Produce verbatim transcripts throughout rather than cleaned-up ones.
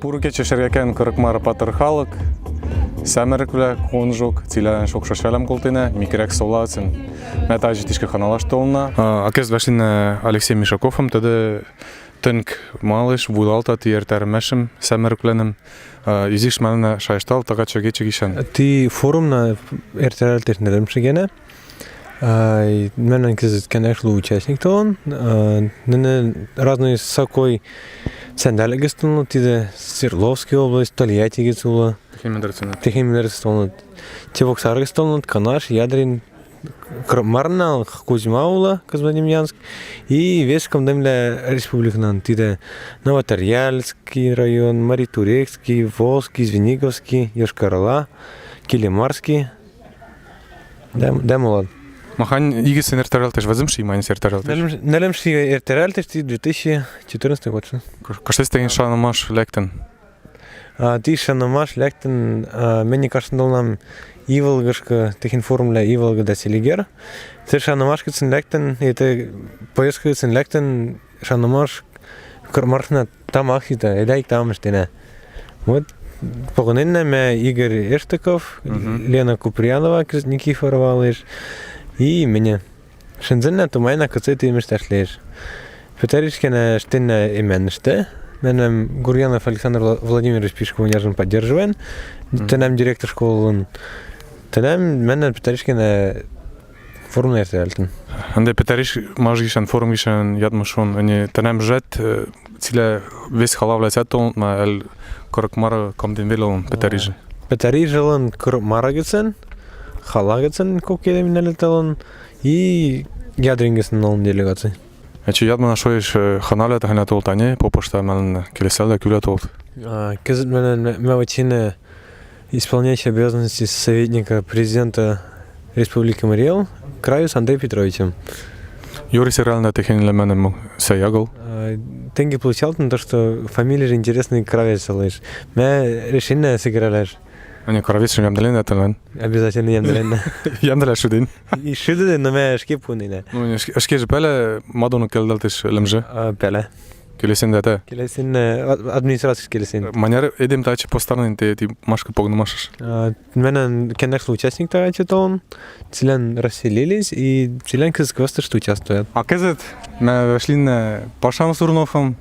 Буру кечы, шергакан Курыкмар патыр халык, сямырыквлä, кунжук, цилялан шокшы шалям колтыны, микрек соласын. Мя тачы тишкы ханалаш толна. А, а кез вашлина Алексей Мишаковым, тӧдӧ тынк малыш, вуйлалта ти эртарымашым сямырыквланным, а, изиш мелнӧ шайыштал тагачы кечы гишан. Ти форумна эртаралтеш нелемшигенэ. А, и менам кызыт кенешлу участник толын, а, ненэ разный сокой сандаль гестон, тидэ Свердловский область, Тольятти гес улы. Тихий мендерцинат. Тихий мендерцинат. Чебоксар гестон, Канаш, Ядрин, Кр-, Марнал, Кузьма улы, Кызбадемьянск, и вес Комдемля республиканын, тидэ Новоторъяльский район, Маритурекский, Волжский, Звениговский, Йошкар-Ола, Килимарский. Дам, дам, ладно. Махань игесен эртаралтеш, вазым ши, манис эртаралтеш. Нелем, нелем ши эртаралтеш, ти две тысячи четырнадцатый год. Кыш-, кыштес тегин шанымаш лектын. А, ти шанымаш лектын, а, мени кашнылам иволгышкы, техин форумля иволгы да селигер. Ти шанымаш кыцын лектын, и ти поездка кыцын лектын, шанымаш Курыкмарна тамахита, эдайк тамыштына. Вот, погыненна мя Игорь Эштыков, Лена Куприянова, Крист Никифорова леш, и мени. Шынзынна тумайна, кыце ти мышташ леш. Петаришкина штынна именышты. Менам Гурьянов Александр Вла-, Владимирович пишкы уняжын поддерживаен. Тенам директор школын. Тенам менам Петаришкина форум эрталтын. Ынде петариш мажы гишан, форум гишан ядмышон, ини тенам жет, э, циле весь халавлэсят толын, ма, эл Курыкмар Комдем велёлын петарижы. Петарижылын Курыкмар гицын, хала гицын кок келем нелеталын, и Ядрин гицын нолын делегаци. Эчи ядмана шоиш, э, ханавлэт, ханавлэт толт ани, попышта мелын келесалда, кывлэт толт. А, кызыт менам мя-, мя вачине исполняющий обязанности советника президента Республики Марий Эл Кравец Андрей Петровичем. Юрий сыграл на техниле мене му саягл. А, тенге получалось, то, что фамилия же интересный, Кравец леш. Мя решение сыгралаш. Ани Кравец шо ямдален да талан. Обязательно ямдален да. Ямдален шудин. И шудин, но мя шке пунина. Ну, не шке, шке же пеле, мадону келдалтыш лемже. А, пеле. Келесин да та? Келесин, э, ад-, администрация келесин. Маняр эдем тачи постанын, тэ, ти машка погнумашыш. А, менам кенешлы участник тачи толын, цилан расселились, и цилан кыз квестышты участвует. А кызыт мя вашлинна Пашам Сурновым,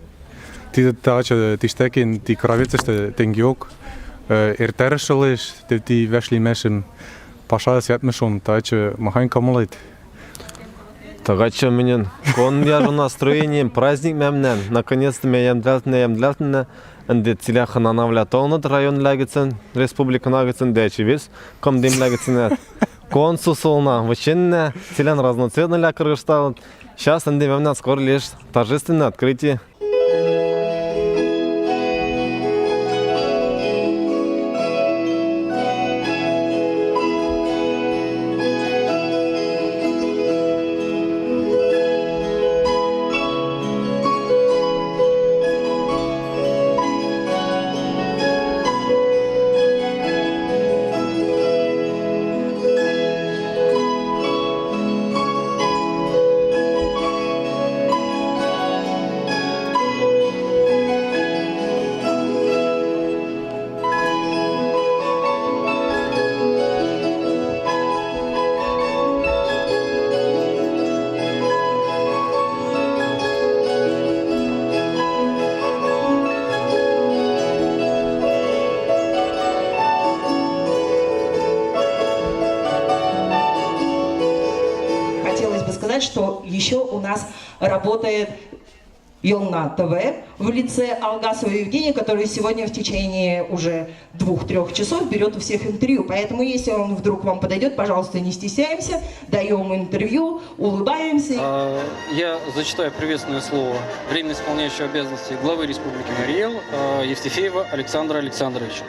ти тачи тиштакин, ти Кравецышты тенгеок, э, эртарышылыш, тэ ти вашлимашым, Паша сятмышон, тачи махань камолайт. Тагачы менен кон яжо настроением, праздник мемнан. Наконец-то мя ямдалтна, ямдалтна. Ынде циле ханавлэт толыныт районвлагэцэн, республиканагэцэн, да эчи весь Комдемлягэцэн. Кон сусолна, выченна, цилан разноцветныйла кыргыжталыт. Сейчас ынде мемнан скоро леш торжественное открытие. Хотелось бы сказать, что ещё у нас работает Елна ТВ в лице Алгасова Евгения, который сегодня в течение уже двух-трёх часов берёт у всех интервью. Поэтому, если он вдруг вам подойдёт, пожалуйста, не стесняемся, даём интервью, улыбаемся. А, я зачитаю приветственное слово временно исполняющего обязанности главы Республики Марий Эл, а, Евстифеева Александра Александровича.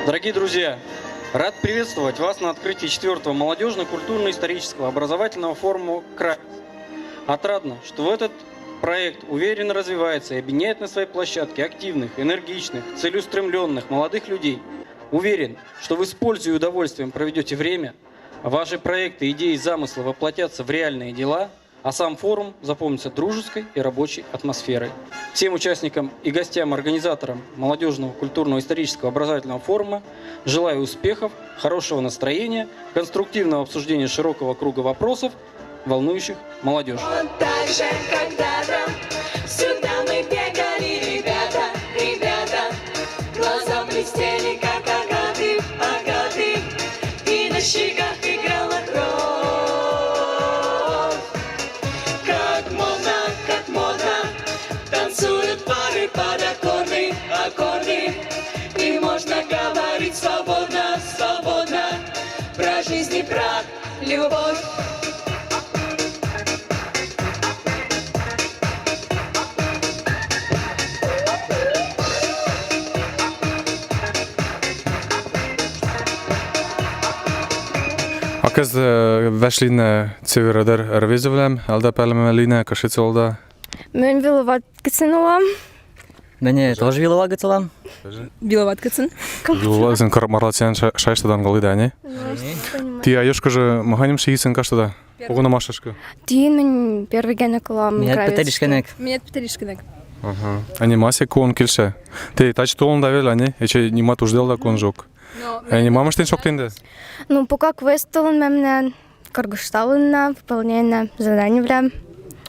Дорогие друзья, рад приветствовать вас на открытии четвёртого молодёжно-культурно-исторического образовательного форума «Кравец». Отрадно, что в этот проект уверенно развивается и объединяет на своей площадке активных, энергичных, целеустремлённых молодых людей. Уверен, что вы с пользой и удовольствием проведёте время, а ваши проекты, идеи, замыслы воплотятся в реальные дела, А сам форум запомнится дружеской и рабочей атмосферой. Всем участникам и гостям, организаторам молодёжного культурно-исторического образовательного форума желаю успехов, хорошего настроения, конструктивного обсуждения широкого круга вопросов, волнующих молодёжь. Так же, когда-то сюда мы бегали, ребята, ребята. Глаза блестели, как агаты, агаты. И на щеках играла кровь. Как модно, как модно. Танцуют пары под аккорды, аккорды. И можно говорить свободно, свободно. Про жизнь и про любовь. А кез, э, вашлиннэ цевер ӧдыр ӧрвезывлам, ӧлда пӧлемлы линнэ, кышец ӧлда? Мӧн Виловат гыцын ылам. Мӧн тоже Виловат гыцын ылам. Виловат гыцын. Виловат гыцын. Кырык Марлаэцен ша-, шайыштыда англыда, не? Ну, понимаю. Тӥ Айошкажы махань шыйсен каштыда? Погынымашышкы. Тӥни мынь первый гинэ ылам. Мынам петыриш гинэ. Мынам петыриш гинэ. Ага. А не масек кун кельшӧ. Тӥ тачы толында вель, а не? Эче нима уж ӧлда кунжок. Но а не мамыштын шоктында? Ну, пока квест толын мемнан. Кыргыжталына, выполняйна заданивлам.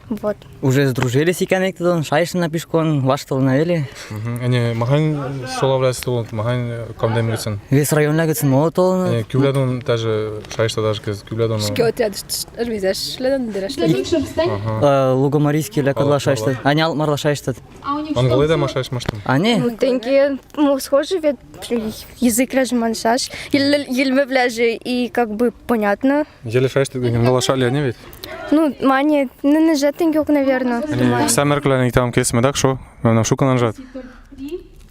Вот. Уже сдружились иканэктӧ дон, шайыштына пишком, ваштылына веле. Мгм. Ӧні махань шолавлаэс толыныт, махань, э, кандем гыцын? Вес районвлай гыцын мол толыныт. Ӧні кывлядон даже шайыштат, даже кез кывлядон. Шке отрядыш, ӧрвезеш лядон, дыраш лядон. Ага. Э, Лугоморийский лякодла шайыштат. Ӧні Алкмарла шайыштат. Англыда ма шайыштмаштым? А не? Ну, тенге, ну, схожи ведь языквлажы, маншаш, йылмывлажы и как бы понятно. Еле шайыштат, англыла шайыштат, не ведь? Ну, мане, ну, не жат тенге ок, наверное. Саммервлаын ик там кез медак шо, но шукын анжат.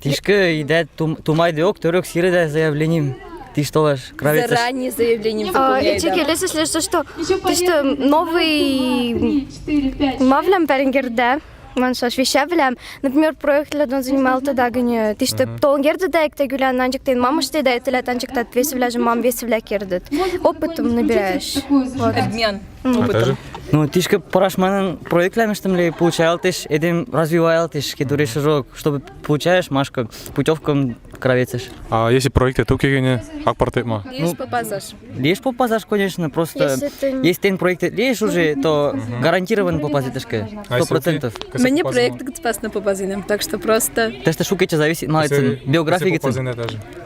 Тишкӧ идӧ тум-, тумайдӧ ок, тӧрӧк сирӧда заявленим. Тиш толаш, кравецыш. Заранее заявление. А, заполняй, эче да. Келесыш лишь то, что, то, что новый мавлам паренгерда. Маншаш вещавлам, например, проектлы дон занималтада гинэ, тиштэ толон кердыда эктэ гулян анжыктен мамыштыда, и тылят анжыктат весывлажы, мам весывла кердыт. Опытым набираешь. Вот. Обмен опытом. Ну, тишкӧ пыраш манын проектлам ыштымлы, получаялтыш, эдем развиваялтыш, кедуре шажок, чтобы получаешь машкӧ путёвкам кравецыш. А если проектыд уке гинэ, ак парты ма? Лиэш попазаш. Лиэш попазаш, конечно, просто если тэн проектэд лиэш уже, то гарантированно попазит тышкӧ. Сто процентов. Мыным проект гыц пасна попазыны, так что просто. Тыштӧ шукӧтчӧ зависит, малыцын биография гыцын.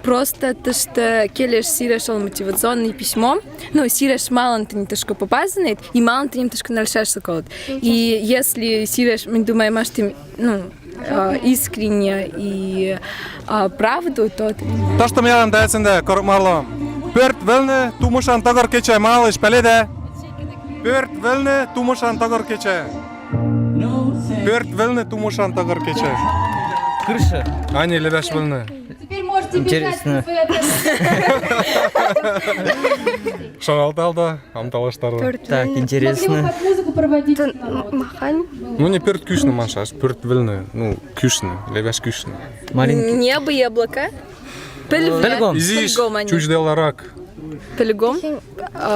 Просто тыштӧ келеш сиреш мотивационный письмо, ну, сиреш малын тэнӧ тышкӧ попазыныт, и малын тэнӧ тышкӧ нальшаш соколот. И если сиреш, мы думаем, аж ты, ну, а, искренне и, а, правду, то ты... То, что ми ылам тайӧ сэсся, кор марлы. Пӧрт вӧлны тумышан тӧгӧр кечӧ, малыш, пӧльыда? Пӧрт вӧлны тумышан тӧгӧр кечӧ. Пӧрт вӧлны тумышан тӧгӧр кечӧ. Кыршы. А не левяш вӧлны. Интересно. Шоналта да. Ам талаштары. Так, интересно. Махань. Ну, не пӧрт кышны, маншаш, пӧрт вӧлны. Ну, кышны, левяш кышны. Маленький. Небо и облака. Пӧльвлӧ. Пӧльгом. Изиш, пӧльгом, а не. Чуч дела рак. Пӧльгом.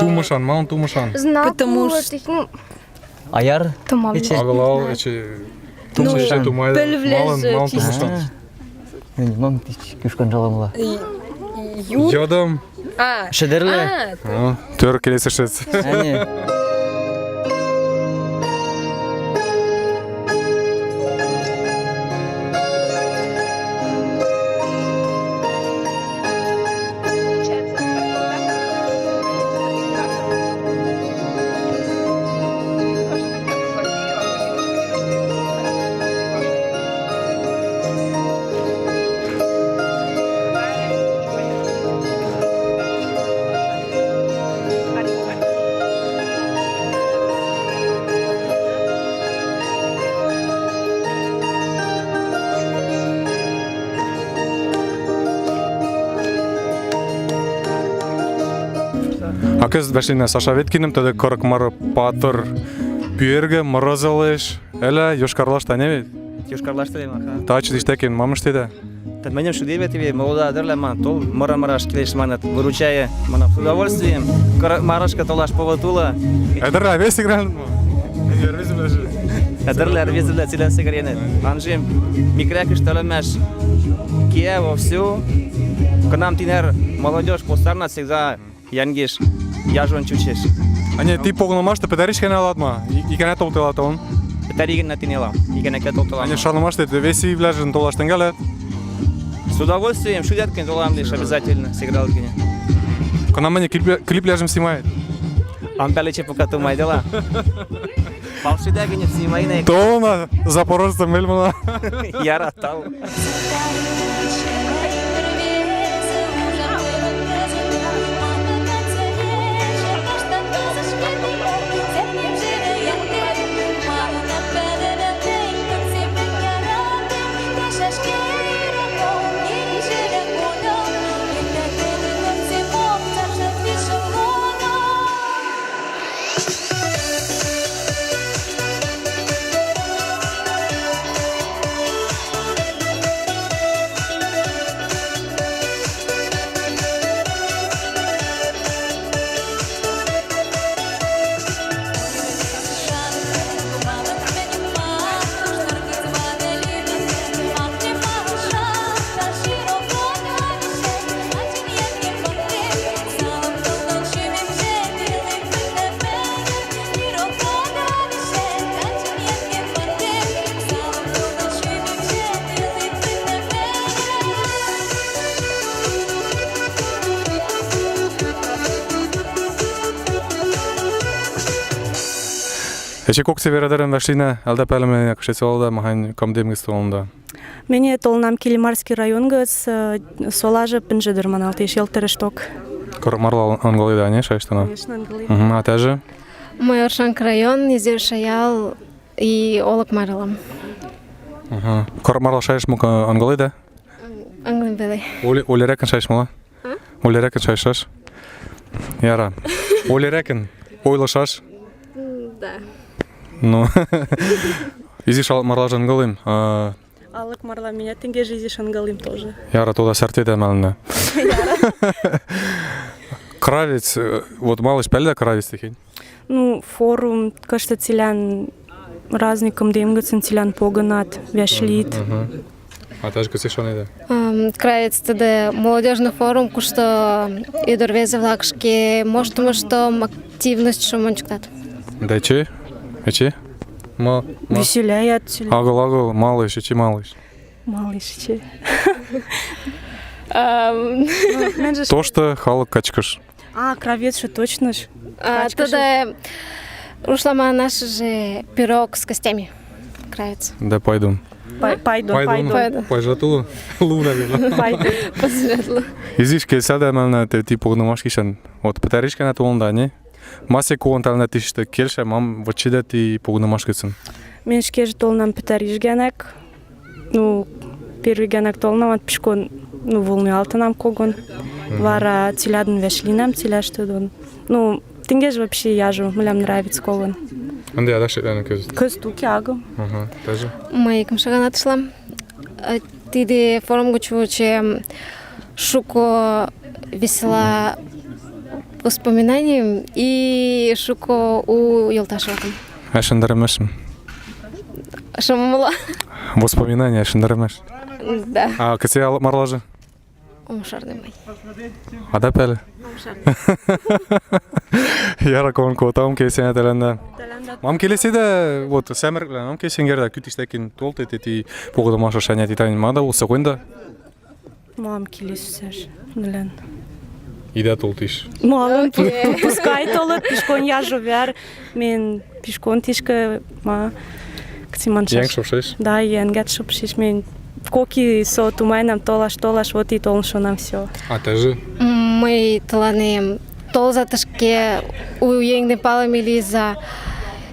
Тумышан, малын тумышан? Потому что... Аяр. Туман. Эче. Агылал, эче. Тумышан. Тумай. Пӧльвлӧ. Малын, малын тумышан? Нимам тыч кышкан жаламла. Юр? Йӧдӧм. А. Шедерлӧ. А, тӧр келесышет. Ӧні. А кез вашлиннӧ Саша Веткинӧм, тӧдӧ, Кырык Мар патыр пӱэргӧ, морозовлаэш. Ӧлӧ, Йошкар-Олаштӧ, не ведь? Йошкар-Олаштӧ, ага. Тачыд иштякын мам ыштыда? Тӧдӧ, мыным шуд вет, молода ӧдырлӧн мам тол, мыры-мыры келеш манат, выручае, мынам с удовольствием. Кырык Марышкӧ толаш повод улӧ. Ӧдырла вес игральный. Ӧтӧрлы ӧрвезывлаэт цилан сигаренэт. Анжем, микрякыш тӧлӧмаш киа вовсю. Кынам тинер молодёжь постарна всегда янгеш, яжон чучеш. А не, ти погынымашты петариш кенелат ма? И, и кенет толтылат он? Петариш кенет тинелам. И кенет толтылам. А не, шанымашты весь ивлажын толаш тенгалат? С удовольствием, шудят кен толам лишь обязательно, сыграл кен. Кынам мыне клип, клип ляжем снимает? Ам пяличе пока тумай дела. Палшидя гынет снимайнек. Тона запорожцем мель мына. Яра тау. Эче кок цеверадерен вашлина, алталем пӧлемын кышец валда, махань кымдем гыц толында. Мене толнам Килимарский район гыц, э, солажы пынжы дыр маналтеш, Йӧлтырышток. Курык марла ангалыда, не, шайыштына? Конечно, ангалыда. Мгм, а тажы? Мый Оршанка район, Изерша ял и олык марла. Мгм. Курык марла шайышт мука ангалыда? Англин веле. Оли-, олерекын шайышт мала? А? Олерекын шайышаш. Яра. Олерекын ойлышаш. М, да. Ну. Изиш алык марлажы ангалым. А, алык марла меня тенгеж изиш ангалым тоже. Яра, туда сартеда мална. Кравец, э, вот малыш пельда кравец техень. Ну, форум, кышты цилан разный кымдем гыцын цилан погынат, вяшлит. Мгм. А тажы кыце шанеда? Ам, кравец тыды молодёжный форум, кушто ӱдыр-везывлакышке мышты-мышты активность шумончыктат. Да эче? Эче? Ма, ма? Веселяет цилан. Агыл, агыл, малыш, эче малыш. Малыш эче. Ам. Ну, мынжы ш- Тошты халык качкыш. А, кравец же точно ж. А, качкыш. Тогда рушламанаш же пирог с костями. Кравец. Да, пайдун. Пай-, пайдун, пайдун, пайдун. Пайдун. Пайжатулу. Луна вела. Пайдун. Позветлу. Изиш кельсада мана ти погынымаш гишан. Вот петариш кенат улында, не? Масе куон тална тишты кельша, мам вычида ти погынымаш гицын. Мен шкеж толнам петариш генек. Ну, первый генек толнам, ат пишкон, ну, волны алтынам когон. Мгм. Вара цилядын вяшлинам, циляштыдон. Ну, тенгеж вообще яжу, мылям нравится когон. Анды адак шетланы кыз. Кыз туки агу. Ага, тажы. Мый кымшаганат шлам. Э, тиде форум гыч вучем шуко весела воспоминание и шуко у ёлташватым. Ашындарымашым. Шымла. Воспоминания ашындарымаш. Да. А кыце ал-, марлажы? Омшарнымай. Ада пәлі? Омшарнымай. Яра кон котам кесене тәләнда. Тәләнда. Мам келесида, вот, сәміріклән, мам кесенгерда, күтіштәкін толты, тәти, погыдымаша шаня титанин, мада ол соғында? Мам келесіш, нілән. Ида толтыш. Мам, окей. Пускай толыт, пишкон яжу вяр, мен пишкон тишкы, ма, кыци маншаш. Йәң шупшиш? Да, йәнгәт шупшиш, мен коки со тумайнам толаш, толаш, вот и толын шонам всё. А тәжі? Мый тыланем толза тышке, у йәңден палым илиза,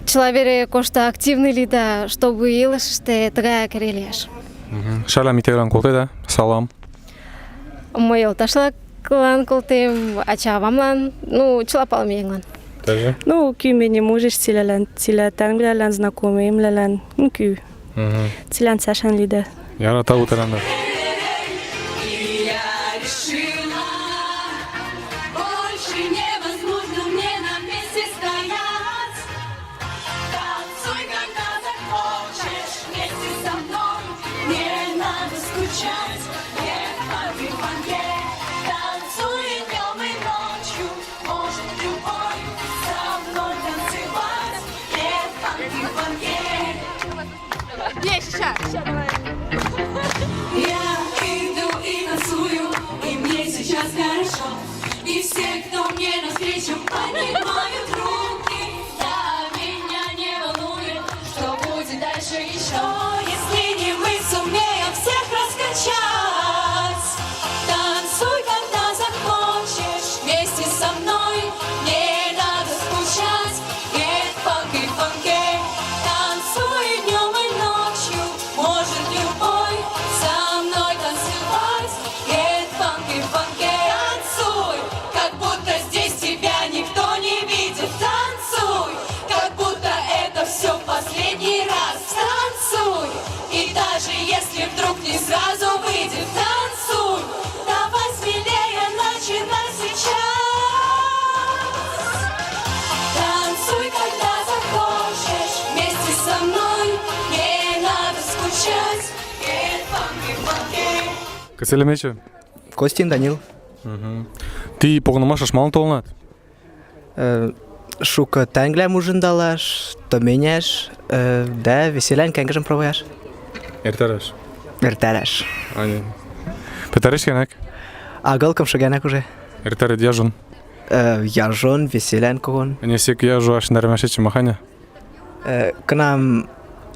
чыла вере кошта активный лида, чтобы илышыште тыгая керелеш. Мгм. Шалям итеглан колтеда, салам. Мый йолташлаклан колтем, ача-авамлан, ну, чыла палым еҥлан. Тәжі? Ну, кӱ мене мужеш цилялан, циля тәнгвлялан, знакомыйвлялан, ну, кӱ. Мгм. Цилан сашан лида. Яра, тау тәләнда. Больше невозможно мне на месте стоять. Я иду и танцую, и мне сейчас хорошо. И все, кто мне навстречу, поднимают руки. Да, меня не волнует, что будет дальше ещё. Если не мы сумеем всех раскачать, танцуй, когда захочешь, вместе со мной, не надо скучать. Get funky, funky, танцуй днём и ночью, может любой со мной танцевать. Get funky, funky, танцуй, как будто здесь тебя никто не видит. Танцуй, как будто это все последний раз. Танцуй, и даже если вдруг не сразу выйдет, танцуй, давай смелее, начинай сейчас. Танцуй, когда захочешь, вместе со мной, не надо скучать. Get funky, funky. Кыце лимнет? Костин Данил. Мгм. Тӥ погынымашыш малын толынат? Э, шукы тӧнгвлам ужындалаш, тӧменяш, э, да веселян кенгыжым пробуяш. Эртараш. Эртараш. Ани. Петариш кенак? Агыл, кымшы генак уже. Эртарет яжон? Э, яжон, веселян когон. Ани, сек яжо ашнармашечи маханя? Э, кынам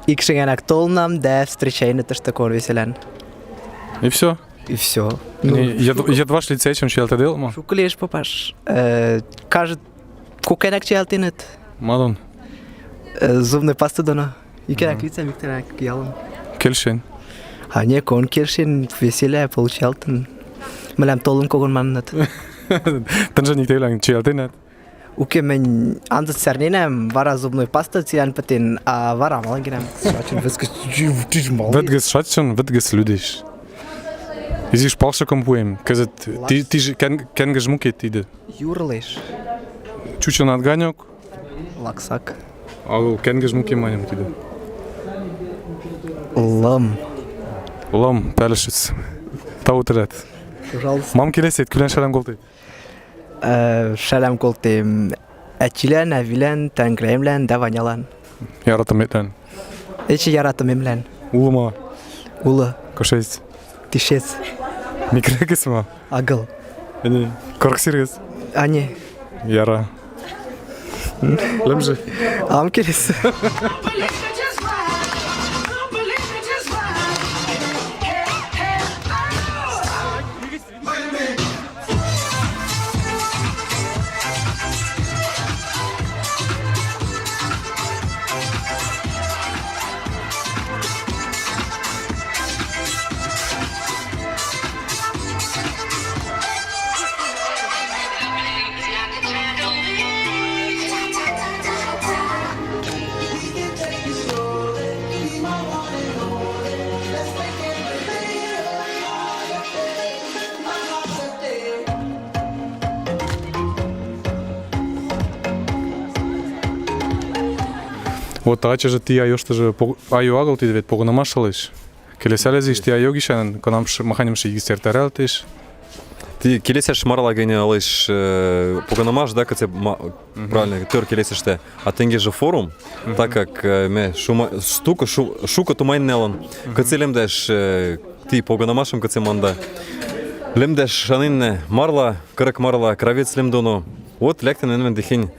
ик шыгенак толнам, да встречайны тышты кор веселян. И всё? И всё. Ну, ед-, едва шлицечем чиялтыдыл ма? Шукылеш попаш. Э, кажет, кукенак чиялтыныт. Мадон? Э, зубной паста доно. Икенак лица, викторак ялым. Кельшен? А не, кон кельшен, веселя получалтын. Мылям толын когон манныт. Тынжы никтевлан чиялтыныт? Уке, мынь анзыц сарненам, вара зубной паста цилан пытен, а вара амалан гинам. Шачын вытгыс, чиж мал. Вытгыс шачын, вытгыс лӱдеш. Изиш палшыкым пуэм. Кызыт ти-, тижы кен-, кенгыж мукет тидэ. Юрлеш. Чучын отганёк. Лаксак. А кенгыж мукет маньым тидэ. Лым. Лым, палышец. Тау тырат. Пожалуйста. Мам келесет, кылэн шарам колтет? Э, шалям колтем ачилан, авилан, танграймлан да Ванялан. Яратыметлан. Эчи яратымемлан. Улы ма? Улы. Кышец? Тишец. Микрегес ма? Агыл. Ани. Корксиргес? Ани. Яра. Лымжы. Ам келес. Вот тачы жы тӥ айоштыжы пог-, айо агыл тӥ вет, погынымаш ылысь. Келесалезы иш тӥ айо гишан, кынам ш-, маханьым шыйгис эртаралтӥш. Тӥ келесаш марла гинэ ылысь, э, погынымаш, да, кыце ма-, правильно, тӧр келесыштэ. А тенге жы форум, так как, э, ме шума-, стука шу-, шука тумайын нелын. Кыце лемдаш, э, тӥ погынымашым кыце манда. Лемдаш шанын, марла, кырык марла, Кравец лем доно. Вот лектын менмын тӥхень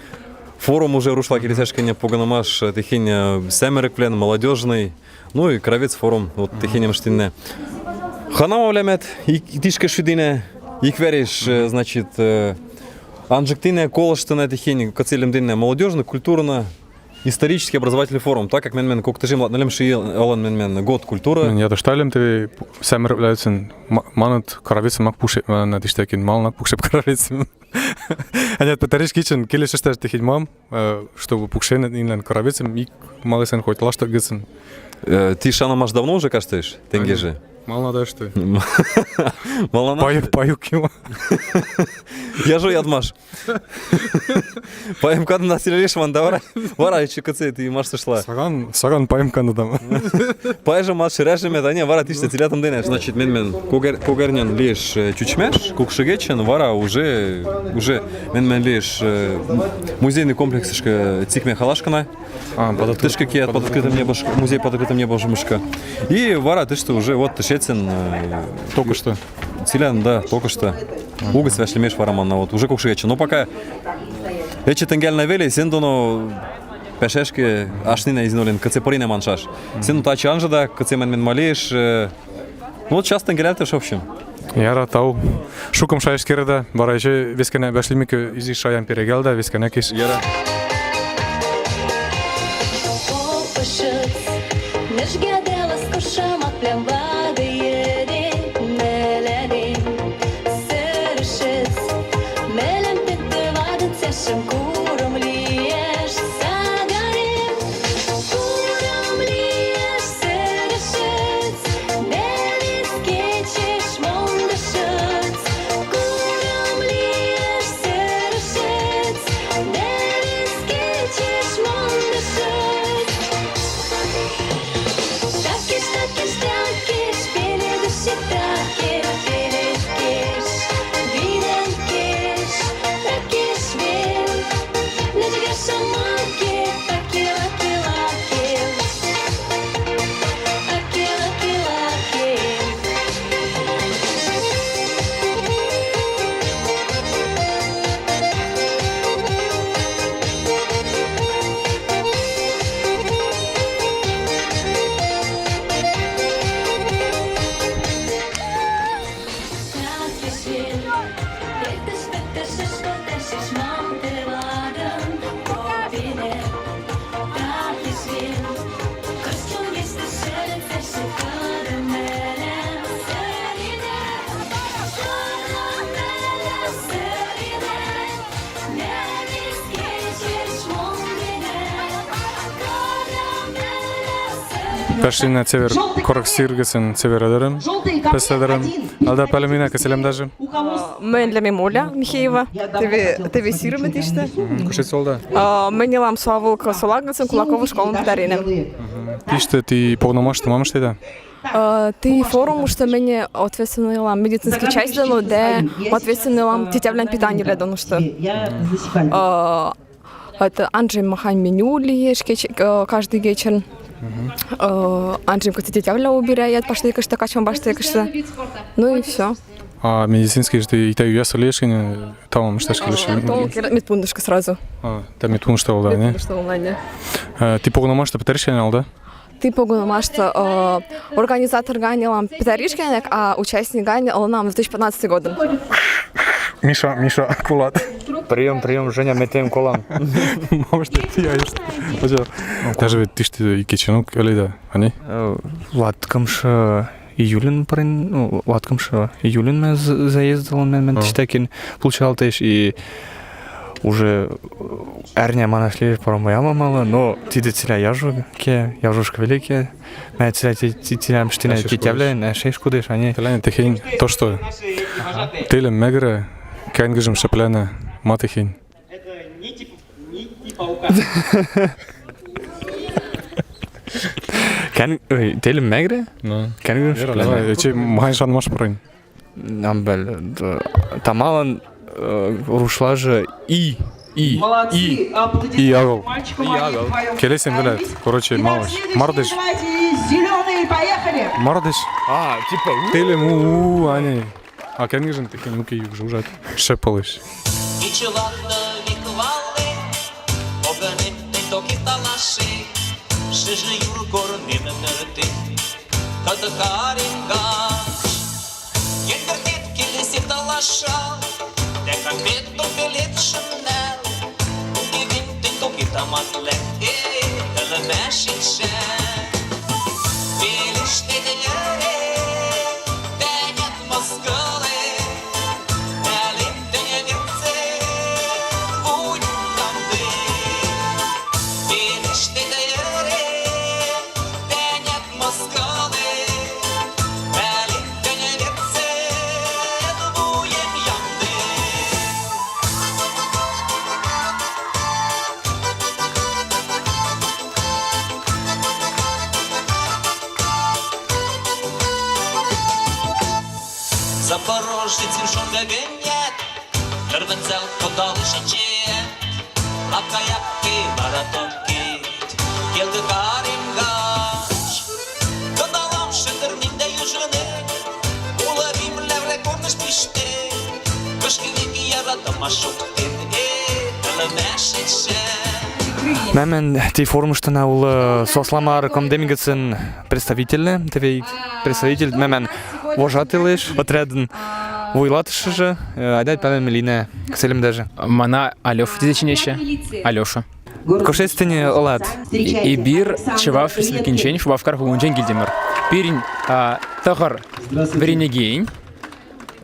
форум уже рушла келесаш кенэ погынымаш, э, тӥхень, э, сямырыквлэн, молодёжный. Ну и Кравец форум, вот тӥхень мыштӥннэ. Ханамавлямет, ик, ик тишкы шудӥннэ, ик вариш, э, значит, э, анжыктӥннэ, колыштӥннэ тӥхень, кыце лемдӥннэ, молодёжно-культурно-исторический образовательный форум, так как менмын кок тысячи ньыльым ылын менмын год культуры. Мин ядыштальым тӥ сямырыквлаэсын, ма-, маныт Кравецын мак пукше-, маныт иштякин, малын ак пукшеп Кравецын. Ани, петариш кечын келесышташ тӥхень мам, э, чтобы пукшен инлэн Кравецын, ик малысэн хоть лаштык гыцын. Э, тӥ шанымаш давно уже каштыш, тенге жы. Малы надо, что ли? Малы надо? Паю, паю кема. Я же ядмаш. Паем кадын на селе лишь ванда вара. Вара ещё кыце ты машты шла. Саган, саган паем кадын там. Пай же мат шыражы мет, а не, вара тиште телятам дэнеш. Значит, мен, мен, когер-, когернен лишь, э, чучмеш, кукшыгечен, вара уже, уже мен, мен лишь, э, музейный комплексышкы цикме халашкана. А, под откры-, тышкы кият, под открытым небом, музей под открытым небом мышка. И вара тышты уже вот тышецен, э, только что. Селян, да, только что. Угы свяжлимеш вара манна, вот, уже кукшыгечен. Но пока эче тенгель на веле, сен доно пяшешке ашнина изин олен, кыце порина маншаш. Сен тачы анжы да, кыце мен, мен малеш, э, ну вот сейчас тенгель альтыш, в общем. Яра, тау. Шукым шайышт керда, вара эче вескенэ вяшлимик изи шаям перегелда, вескенэ киш. Яра. Пашлина цевер корак сиргесен, цевер ӧдӧрӧм, пес ӧдӧрӧм. Алда пӧлӧм ина кӧсъялам даже. Мӧн лямем Оля Михеева, теве, теве сирӧм тиштӧ. Мгм, кушет солда? А, мӧн ылам со вылкӧ, со лагерьсӧ, Кулаковын школам пытаринам. Мгм. Тиштӧ ті погынымашты мам ыштеда? А, ті форумышты мӧн ответственный ылам медицинский частьлӧн, да ответственный ылам тетявлӧн питанилӧн донышты. Мгм. А, это анжем, махань меню лиэш кеч-, э, каждый вечер. Мгм. Э, анжем, кыце тетявлӧ убирает паштекышты, качман паштекышты. Ну и всё. А медицинский же ті итаю ясӧ лиэш, кӧні тамам ышташ келеш? А, то кер-, медпунктышкӧ сразу. А, тайӧ медпунктышты олда, не? Медпунктышты олда, не. Э, ті погынымашты пытаришкӧн, алда? Ті погынымашты, э, организатор гань ылам пытаришкӧн, а участник гань ылам две тысячи пятнадцатый годын. Миша, Миша, кулат. Приём, приём, Женя, ме тыйӧм колам. Может, ті яйышт. Даже ведь тиштӧ и кеченок ӧльыда, а не? Э, латкымшы июльын пырин, ну, латкымшы июльын ме з-, заезд ылын, мен, мен тиштӧ кин получалтеш, и уже, э, ӧрня манаш лиэш, промояма малы, но тидӧ цилиа яжо ке, яжошка великӧ. Ме цилиа ти-, ти-, цилиа мыштина тетявлӧн, а шеш кудыш, а не. Цилиа техень то, что тӧльӧм мегрӧ, кӧнгыжӧм шӧплана, ма техень. Кӧн-, ой, тӧльӧм мегрӧ? Ну. Кӧнгыжӧм шӧплана. Эче махань шанмаш пырин. Ам вӧл, д-, тамалан, э, рушла же и, и, и, и агыл. И агыл. Келесем велят. Короче, малыш. Мардыш. Мардыш. А, типа, у. Тӧльӧм у, у, а не. А кӧнгыжӧм техень уке юкшы ужат. Шӧп ылеш. Кичӧ вадны вик валны, погынет тӧкит талаши, шыжы юр кор нинӧм нӧртӧ. Кыт каринга, кӧнгӧртет келесет талаша, дяка пет тупелет шыннал, кивинтӧ токитаматлӧ, э, ылмаш ичӧт. Пелештет йӧре, тэнет мыскылы, али тэнет сы, вуньтанды. Пелештет йӧре, тэнет мыскылы, Порожецин шонгы гӧнят, тӧрвензал кодалышече, лапкаяк кей вара токет, келгы карем гач. Кыдалам шытыр нинда южыны, уларим лявры корныш пиштен, кышкы веки яратама шоктен, э, тылына шича. Мамын ти форумышты на улы Сосломар Комдем гыцын представительлы, тевей представитель, мамын вожатый лыш отрядын вуйлатышыжы, э, айда палем линэ, кыцелем даже. Мана Алёша тидзечинеча, Алёша. Кышец тыни ылат? И бир Чуваш республикинчен, Чувашкар гунчен гильдемыр. Пирин, а, тыгыр выренегень,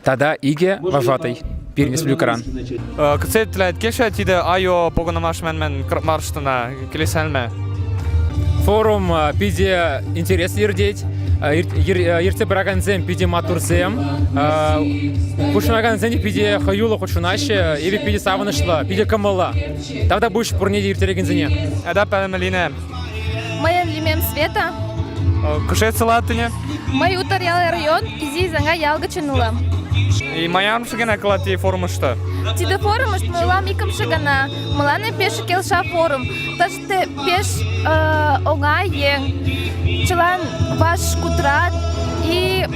тада иге вожатый. Пирин республикаран. Э, кыце тылэт кешэ тидэ айо погынымаш мамын кр-, марштына, келесэлмы? Форум, а, пиде интересный ирдет, а, ир-, ир-, а, иртэ бырагэнзэм пиде матурзэм, а, кучынагэнзэм пиде хаюлы кучынач, э, эве пиде савынышла, пиде кымылла. Тада буш пурнеди иртэрегензэне. Айда палем линэ. Мыйын лимем Света. Э, кышец ылат тыни? Мый Утаръял район, Кизий Занга ял гычын улам. И мыйым шыгана кылат ти форумышты? Тидэ форумышты мый улам икымшы гана. Мыланем пеш келша форум. Тыштэ пеш, э, онгай еҥ. Чылан важ кутрат. И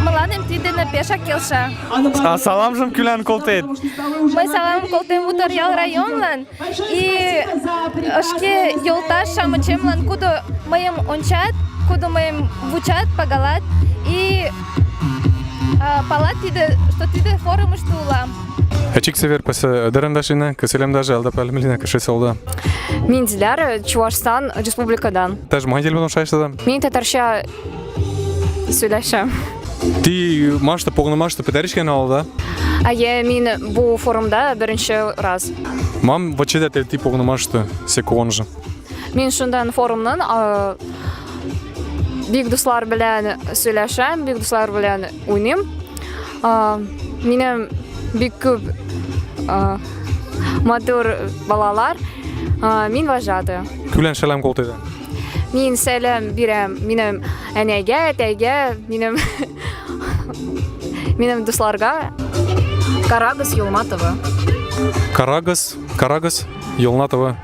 мыланем тидэ на пешак келша. А саламжым кӱлэн колтэт? Мый салам колтэм Утаръял районлан. И ышке йолташ шамычемлан, кудо мыйым ончат, кудо мыйым вучат, пагалат. И, а, палат тидэ, что тидэ форумышты улам. Эчик север пӧсӧ дӧрӧм дашинӧ, кыцелем даже, айда палем линэ, кышец ылыда. Мин Диляра, Чувашстан республикадан. Тадз мый телефон шайыштада? Мин татарча сӧлэшам. Ти машты, погынымашты петаришкена ылыда? А я, мин бу форумда биринчи раз. Мам вӧчедат ти погынымашты, секуонжы? Мин шундан форумнын, а, биг дуслар белян сӧлэшам, биг дуслар белян уйним. А, минем биг кӧп, а, матур балалар, а, мин вожатый. Кӱлэн сэлам колтэда? Мин сэлам бирем минем энеге, атяге, минем, минем дусларга. Карагыз Ёлма ТВ. Карагыз, карагыз Ёлма ТВ.